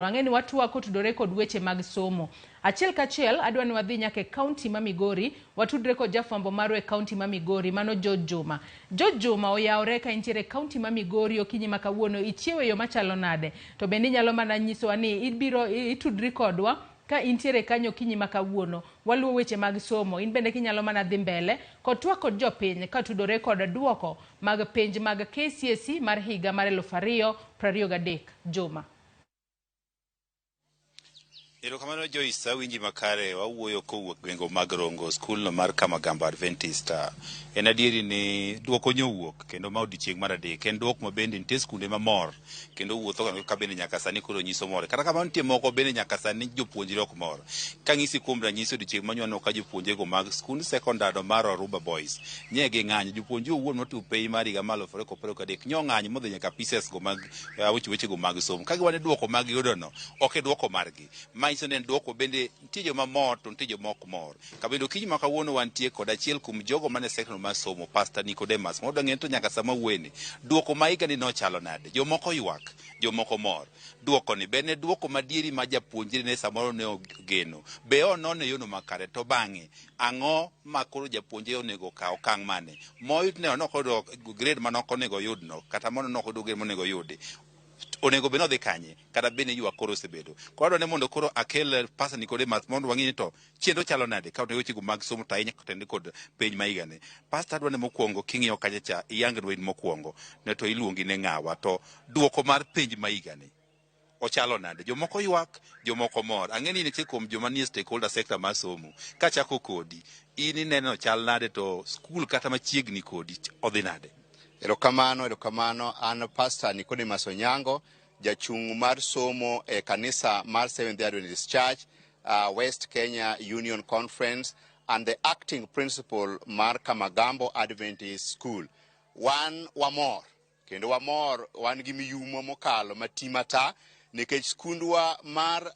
Ang'e ni watwak kotudore kod weche mag somo. Achiel kachiel adwa ni wadhi nyaka e kaunti ma Migori, watudre kod jafwambo marwa e kaunti ma Migori, mano George Juma. George Juma oyawre ka intiere e kaunti ma Migori okinyi ma kawuono, ichiewo e yo machalo nade? To bende inyalo mana nyisowa ni ibiro itudri kodwa ka intiere kanyo okinyi ma kawuono. Waluwo weche mag somo, in bende kinyalo mana dhi mbele kod twak kod jopiny katudore kod duoko mag penj mag KCSE mar higa mar 2023. Juma. Erokamano Joyce, awinji makare. Wawuoyo kowuok gwenge mag Rongo, skulno mar Kamagambo Adventist. En adieri ni duoko nyowuok kendo ma odiochieng' mar adek. En duoko ma bende nitie skunde mamor kendo wuotho ka bende nyaka sani koro nyiso mor. Kata kamano nitie moko bende nyaka sani jopuonjre ok mor. Kang'isi kuom ranyisi odiochieng' manyono ka jopuonjrego mag skund sekondar mar Oruba Boys nye ging'anyo. Jopuonjre owuon motimo penj mar higa mar 2023 nyo ng'anyo modhi nyaka pieces go mag wechego mag somo. Ka giwacho ni duoko ma giyudono ok e duoko margi. Manyiso ni en duoko bende nitie joma mor to nitie joma ok mor. Kabende okinyi ma kawuono wantie kod achiel kuom jogo mane sektor mar somo, Pastor Nicodemus. Mondo ng'e to nyaka sama wuoyeni, duoko ma higani nochalo nade? Jomoko ywak, jomoko mor. Duoko ni be ne duoko madieri ma japuonjre ne samoro ne ogeno? Be onone yono makare? To bang'e, ang'o ma koro japuonjre onego okaw okang' mane? Moyud ne ok oyudo grade mane ok onego oyudno, kata mano ne ok oyudo grade monego oyudi. Onego bed ni odhi kanye? Kata bed ni ywak koro osebedo. Koro adwa ni mondo koro akel Pastor Nicodemus mondo wang'e ni to chenro chalo nade ka wechego mag somo to ahinya kotende kod penj ma higani. Pastor adwa ni mokwongo king'iyo kacha cha iyangnwa in mokwongo ne to iluongi ne ng'awa to duoko mar penj ma higani ochalo nade? Jomoko ywak, jomoko mor. Ang'e ni in achiel kuom joma nie stakeholder sector mar somo. Kachako kodi, in ineno chal nade to skul kata machiegni kodi odhi nade? Erokamano, erokamano. An Pastor Nicodemus Onyango, jachung' mar somo e kanisa mar Seventh Day Adventist Church, West Kenya Union Conference, and the acting principal mar Kamagambo Adventist School. Wan wamor, kendo wamor, wan gi miyumo mokalo mati mata, nikech skundwa mar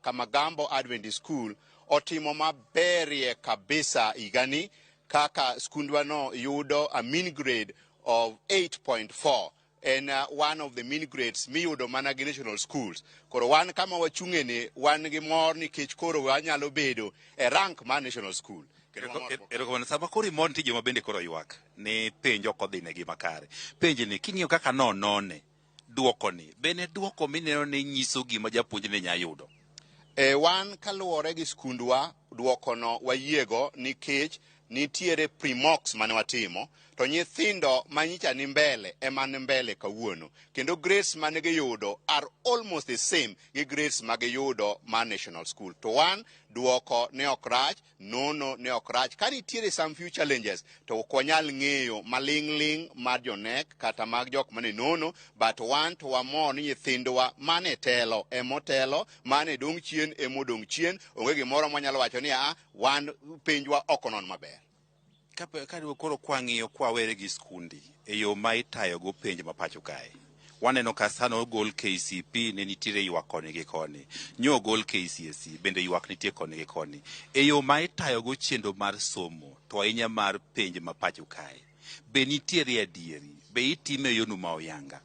Kamagambo Adventist School otimo maberie kabisa higani kaka skundwa no yudo a mean grade of 8.4 en one of the mean grades miyudo mana gi national schools. Koro wan kama wachung'e ni wan gi mor nikech koro wanyalo bedo e rank mar national school. Erokamano. Sama koro imor nitie joma bende koro ywak ni penj ok odhi negi makare. Penj ni king'iyo kaka nonone duoko ni bende duoko mineno ni nyiso gima japuonj ne nya yudo? E, wan kaluwore gi skundwa duokono wayiego nikech nitiere pre-mocks mane watimo to nyithindo manyicha ni mbele ema ni mbele kawuono kendo grades mane giyudo are almost the same gi grades ma giyudo mar national school. To wan duoko ne ok rach, nono ne ok rach. Ka nitiere some few challenges to ok wanyal ng'eyo maling' ling' mar jonek kata mag jok mane nono, but wan to wamor ni nyithindwa mane telo emotelo, mane dong' chien emodong' chien. Onge gimoro mwanyalo wacho ni a wan penjwa ok onon maber. Ka koro kwang'iyo kwawere gi skundi e yo ma itayogo penj ma pacho kae, waneno ka sano ogol KCP ne nitiere ywak koni gi koni, nyo ogol KCSE bende ywak nitie koni gi koni. E yo ma itayogo chenro mar somo to ahinya mar penj ma pacho kae, be nitiere adieri? Be itime e yono ma oyanga?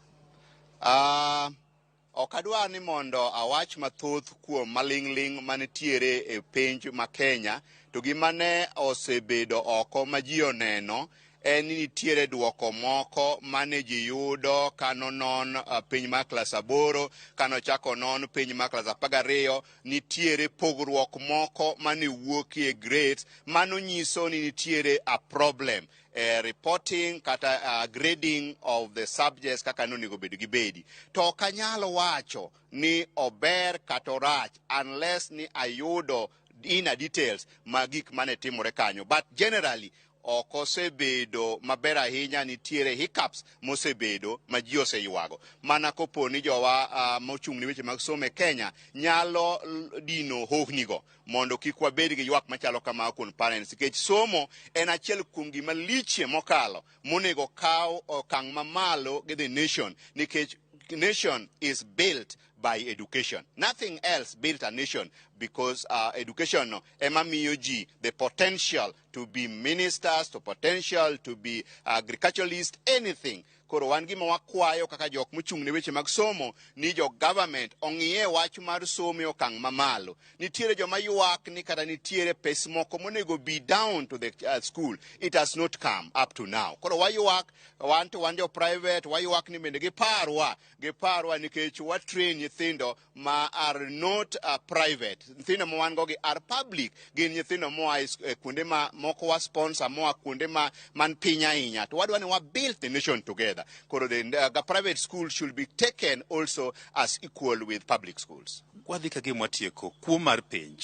Ok adwar ni mondo awach mathoth kuom maling'ling' manitiere e penj ma Kenya, to gima ne osebedo oko ma ji oneno en ni nitiere duoko moko mane ji yudo kanonon penj mar klas 8, kanochak onon penj mar klas 12, nitiere pogruok moko mane wuokie grades, mano nyiso ni nitiere a problem e reporting kata grading of the subjects kaka nonego bed gibedi. To ok anyal wacho ni ober kata orach unless ni ayudo inner details ma gik mane timore kanyo. But generally ok osebedo maber ahinya, nitiere hiccups mosebedo ma ji oseywago. Mana kopo ni jowa mochung' ne weche mag somo e Kenya nyalo dino hohnigo mondo kik wabed gi ywak machalo kama kuom parents, nikech somo en achiel kuom gima lichie mokalo monego kaw okang' mamalo gi the nation, nikech nation is built by education. Nothing else built a nation, because education no ema miyo ji the potential to be ministers, the potential to be agriculturalists, anything. Koro wan gima wakwayo kaka jok mochung' ne weche mag somo ni jo government ong'iye wach mar somo e okang' mamalo. Nitiere joma ywak ni kata nitiere pes moko monego be down to the school. It has not come up to now. Koro waywak, wan to wan jo private, waywak ni bende giparwa, giparwa nikech wa train nyithindo ma are not private. Nyithindo ma wan go gi are public. Gin nyithindo moa e kuonde ma moko wa sponsor, moa kuonde ma man piny ahinya. To wadwa ni wa build the nation together. Koro the private school should be taken also as equal with public schools. Wadhi ka gima watieko kuo mar penj.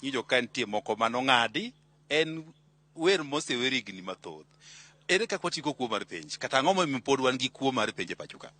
Nyijo ka nitie moko manong'adi, en wer mosewer higni mathoth. Ere kaka watieko kuo mar penj? Kata ang'o momiyo pod wan gi kuo mar penj e pacho ka?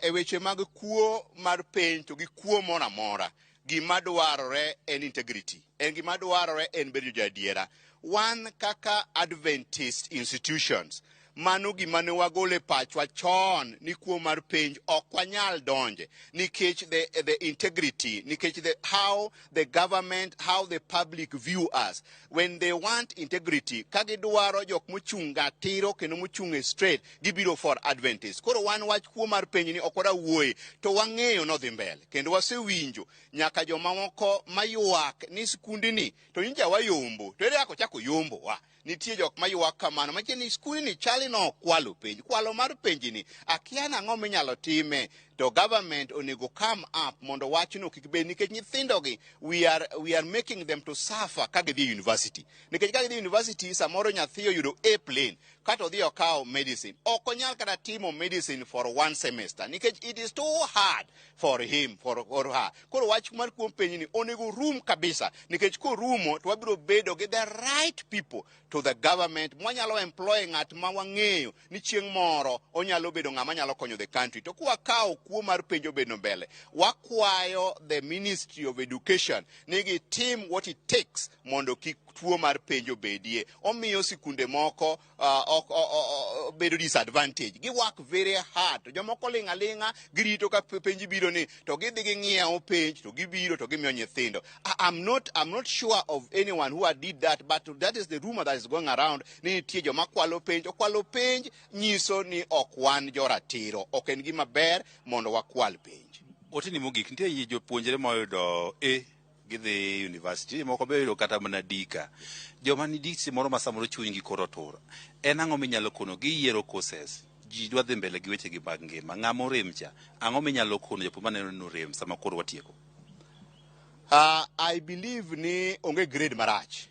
E weche mag kuo mar penj to gi kuo moro amora, gima dwarore en integrity. En gima dwarore en bedo jaadiera. Wan kaka Adventist institutions, mano gima ne wagolo e pachwa chon ni kuo mar penj ok wanyal donje nikech the integrity, nikech the, how the government, how the public view us. When they want integrity, ka gidwaro jok mochung' gatiro kendo mochung' e straight, gibiro for Adventist. Koro wan wach kuo mar penj ni ok wadwa wuoye, to wang'eyo nodhi mbele kendo wasewinjo nyaka joma moko maywak ni skundni to nyocha wayombo, to ere kaka ochako yombowa. Nitie jok maywak kamano machiel ni skundni chali nokwalo penj. Kwalo mar penjni akia nang'o minyalo time, to government onego come up mondo wachno kik bed, nikech nyithindogi we are making them to suffer ka gidhi university. Nikech ka gidhi university, samoro nyathi oyudo A plain kata odhi okawo medicine, ok onyal kata timo medicine for one semester nikech it is too hard for him for or her. Koro wach mar kuom penj ni onego rum kabisa, nikech korumo to wabiro bedo gi the right people to the government mwanyalo employ ng'at ma wang'eyo ni chieng' moro onyalo bedo ng'ama nyalo konyo the country. To kwakawo kuo mar penj obedo mbele, wakwayo the Ministry of Education ni gitim what it takes mondo kik tuo mar penj obedie. Omiyo sikunde moko ok bedo disadvantage. Gi work very hard, to jomoko ling' aling'a, girito ka penj biro ni to gidhi ging'iewo penj to gibiro to gimiyo nyithindo. I'm not sure of anyone who had did that, but that is the rumor that is going around ni nitie joma kwalo penj. To kwalo penj nyiso ni ok wan joratiro, ok en gima ber mondo wakwal penj. Otini mogik, nitie jopuonjre moyudo A gidhi university, moko be oyudo kata mana D ka. Joma nigi moro ma samoro chunygi koro otur. En ang'o minyalo kono giyiero courses? Ji dwa dhi mbele gi wechegi mag ngima. Ng'ama orem cha, ang'o minyalo kono japuonj maneno ni orem sama koro watieko? I believe ni onge grade marach.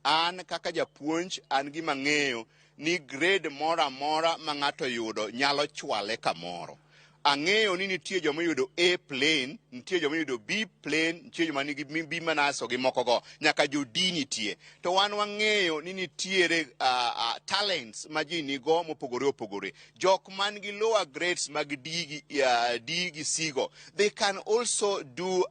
An kaka japuonj, an gima ng'eyo ni grade moro amora ma ng'ato yudo nyalo chwale kamoro. Ang'eyo ni nitie joma oyudo A plain, nitie joma oyudo B plain, nitie joma nigi B minus gi moko go, nyaka jo D nitie. To wan wang'eyo ni nitiere talents ma ji nigo mopogore opogore. Jok man gi lower grades mag D gi C go, they can also do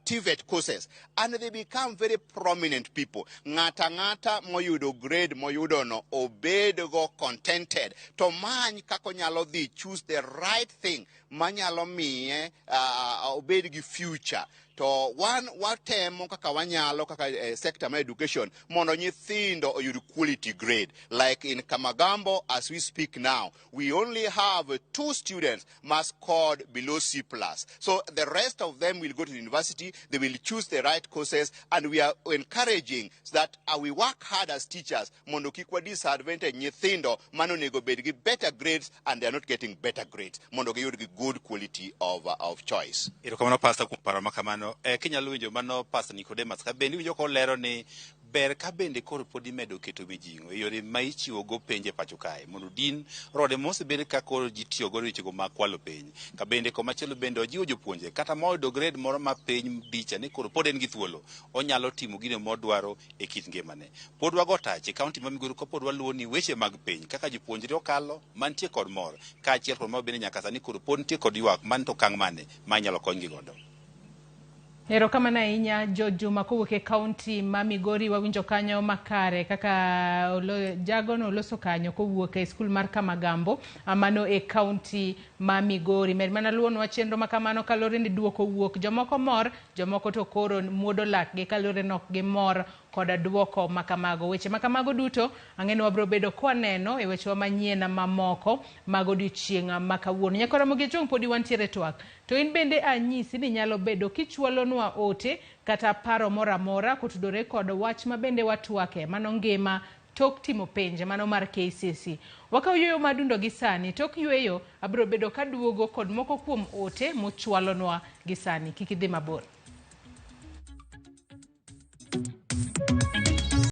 TVET courses and they become very prominent people. Ng'ata ng'ata moyudo grade moyudo no obed go contented, to many kaka onyalo dhi choose the right thing manyalo miye obed gi future. To wan watemo kaka wanyalo kaka sector mar education mondo nyithindo oyud quality grade. Like in Kamagambo, as we speak now, we only have two students ma scored below C plus. So the rest of them will go to the university, they will choose the right courses, and we are encouraging that we work hard as teachers mondo kik wa disadvantage nyithindo mano onego bed gi better grades and they are not getting better grades, mondo giyud gi good quality of choice. Erokamano, Pastor, kuom paro ma kamano. Kinyalo winjo mano Pastor Nicodemus, ka bende iwinjo kolero ni ber ka bende koro pod imedo keto mijing'o e yore ma ichiwo go penj e pacho kae mondo din rode mosebed ka koro ji tiyo godo wechego mag kwalo penj. Ka bende komachielo bende ojiwo jopuonje kata moyudo grade moro ma piny dicha ni koro pod en gi thuolo onyalo timo gino modwaro e kit ngimane. Pod wago tach e kaunti ma Migori kapod waluwo ni weche mag penj kaka jopuonjre okalo mantie kod mor kaachiel kod mago bende nyaka sani koro pod nitie kod ywak man to okang' mane ma inyalo konygi godo. Erokamano ahinya, George Juma, kowuok e kaunti ma Migori. Wawinjo kanyo makare kaka jagono oloso kanyo kowuok e skul mar Kamagambo, mano e kaunti ma Migori. Med mana luwonwa chenro ma kamano kaluwore ni duoko wuok, jomoko mor, jomoko to koro muodo lakgi kaluwore ni ok gimor. kod duoko makamago. Weche makamago duto ang'e ni wabiro bedo kwaneno e wechewa manyien mamoko mag odiochieng' ma kawuono. Nyakora Ramogi Ojwang' podi wantiere twak. To in bende anyisi ni nyalo bedo kichwalonwa ote kata paro moro amora kotudore kod wach ma bende watwake mano ngima tok timo penj mano mar KCSE. Wakaw yueyo madundo gi sani, tok yueyo abiro bedo kaduogo kod moko kuom ote mochwalonwa gi sani. Kik idhi mabor.